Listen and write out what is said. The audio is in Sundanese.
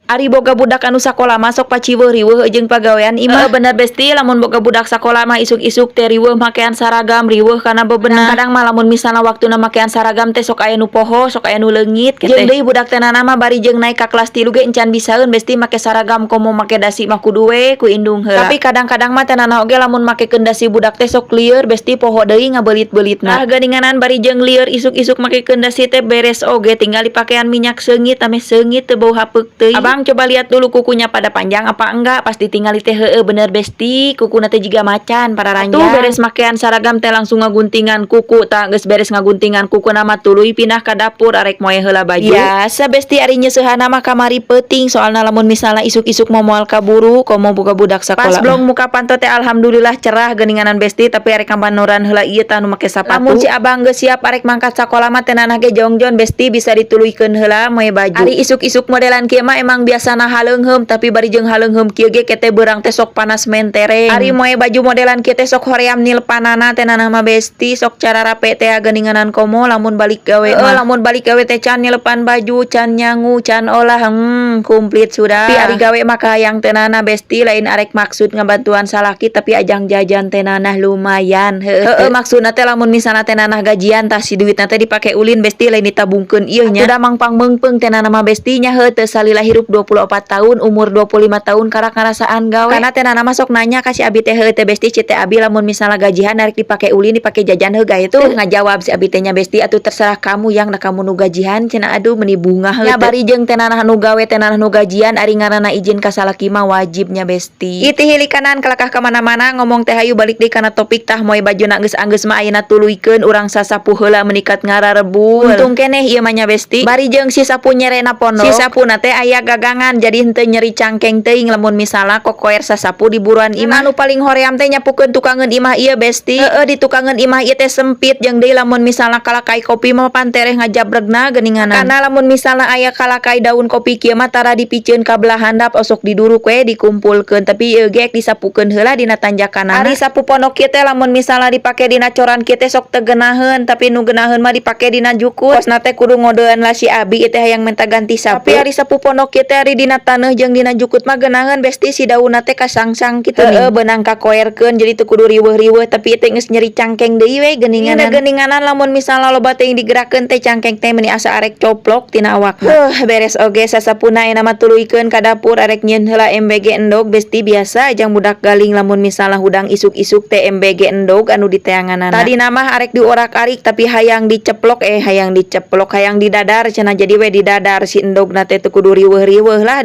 Ari boga budak anu sakola mah sok paciweuh riweuh jeung pagawean imah. Bener, Besti, lamun boga budak sakola mah isuk-isuk teh riweuh makean saragam, riweuh kana bebenah. Kadang mah lamun misalna waktuna makean saragam teh sok aya nu poho, sok aya nu leungit gitu. Jeung deui budak teh mah bari jeung naik ka kelas 3 ge encan bisaeun, Besti, make saragam, komo make dasi mah kudu we ku indung heula. Tapi kadang-kadang mah teh oge lamun makekeun dasi budak teh sok lieur, Besti, poho deui ngabeulit-beulitna. Ah, geuninganan bari jeung lieur isuk-isuk makekeun dasi teh beres oge tinggal dipakean minyak seungit ameh seungit teu bau hapeuk teuing. Abang, coba lihat dulu kukunya pada panjang apa enggak. Pas ditinggali teh heueuh bener, Besti, kukuna teh jiga macan pararanjang. Tuh beres makean saragam teh langsung ngaguntingan kuku. Tah, geus beres ngaguntingan kuku mah tuluy pindah ka dapur arek moe heula baju. Biasa, Besti, ari nyeusehan mah kamari peuting, soalna lamun misalna isuk-isuk mau moal kaburu komo boga budak sakola. Pas blong muka panto teh alhamdulillah cerah geuninganan, Besti, tapi arek kambanoran heula ieu tah nu make sapatu. Lamun si abang geus siap arek mangkat sakola mah teh nanah ge jongjon, Besti, bisa dituluykeun heula moe baju. Ari isuk-isuk modelan kieu mah emang biasana haleungheum, tapi bari jeung haleungheum kieu ge kete beurang teh sok panas mentereng. Ari moe baju modelan kieu teh sok hoream nilpanana teh nanah mah, Besti, sok cara rape teh geuninganan, komo lamun balik gawe mah. Lamun balik gawe teh can nyelepan baju, can nyangu, can olah, komplit sudah. Tapi ari gawe mah kahayang teh nanah, Besti, lain arek maksud ngabantuan salaki, tapi ajang jajan teh nanah lumayan. Heueuh, maksudna teh lamun misalna teh nanah gajian tah si duitna teh dipake ulin, Besti, lain ditabungkeun ieu nya. Udah mangpang meungpeung teh nanah mah, Besti, nya heuh teu salila hirup 24 tahun, umur 25 tahun karak ngarasaan gawe. Karena teh nanah mah sok nanya ka si abi teh, "Heueuh teh, Besti, ci teh abi lamun misalna gajian arek dipake ulin, dipake jajan heuh gae?" Tuh ngajawab si abi teh nya, "Besti, atuh terserah kamu yang da kamu nu gajian," cenah. Aduh, meuni bungah heuh. Nya bari jeung teh nanah nu gawe, teh nanah nu gajian, ari ngaranna izin ka salaki mah wajibnya, Besti. Iti hilikanan kalakah ka mana-mana ngomong teh. Hayu balik deui kana topik. Tah, moe bajuna geus anggeus mah ayeuna tuluykeun urang sasapu heula menikat ngararebul. Untung keneh ieu mah nya, Besti, bari jeung si sapu nyerena pondok, si sapuna teh aya gagangan, jadi henteu nyeri cangkeng teuing lamun misalna kokoer sasapu di buruan imah. Anu paling hoream teh nyapukeun tukangeun imah ieu, Besti. Heeh, di tukangeun imah ieu teh sempit, jeung deui lamun misalna kalakai kopi mah pantereh ngajabregna geuninganan, karena lamun misalna aya kalakai daun kopi kieu mah tara dipiceun ka belah handap, osok diduruk we dikumpulkeun, tapi ieu ge disapukeun heula dina tanjakanana. Ari sapu pondok kieu teh lamun misalna dipake dina coran kieu teh sok teu geunaheun, tapi nu geunaheun mah dipake dina jukut. Kosna teh kudu ngodean lah si abi ieu teh hayang minta ganti sapu. Tapi ari sapu pondok kieu teh ari dina taneuh jeung dina jukut mah geunaheun, Besti, si daunna teh kasangsang kitu. Heeh, beunang kakoerkeun, jadi teu kudu riweuh-riweuh, tapi ieu teh geus nyeri cangkeng deui we geuninganan. Geuninganan lamun misalna loba teuing digerakkeun teh cangkeng teh meuni asa arek coplok tina awakna. Heuh, beres oge sasapuna, ayeuna mah tuluykeun ka dapur arek nyieun heula MBG endog, Besti. Biasa jang budak galing lamun misalna hudang isuk-isuk teh MBG endog anu diteanganana. Tadina mah arek diorak-arik, tapi hayang diceplok, eh, hayang diceplok, hayang didadar cenah, jadi we didadar si endogna teh teu kudu riweuh-riweuh lah di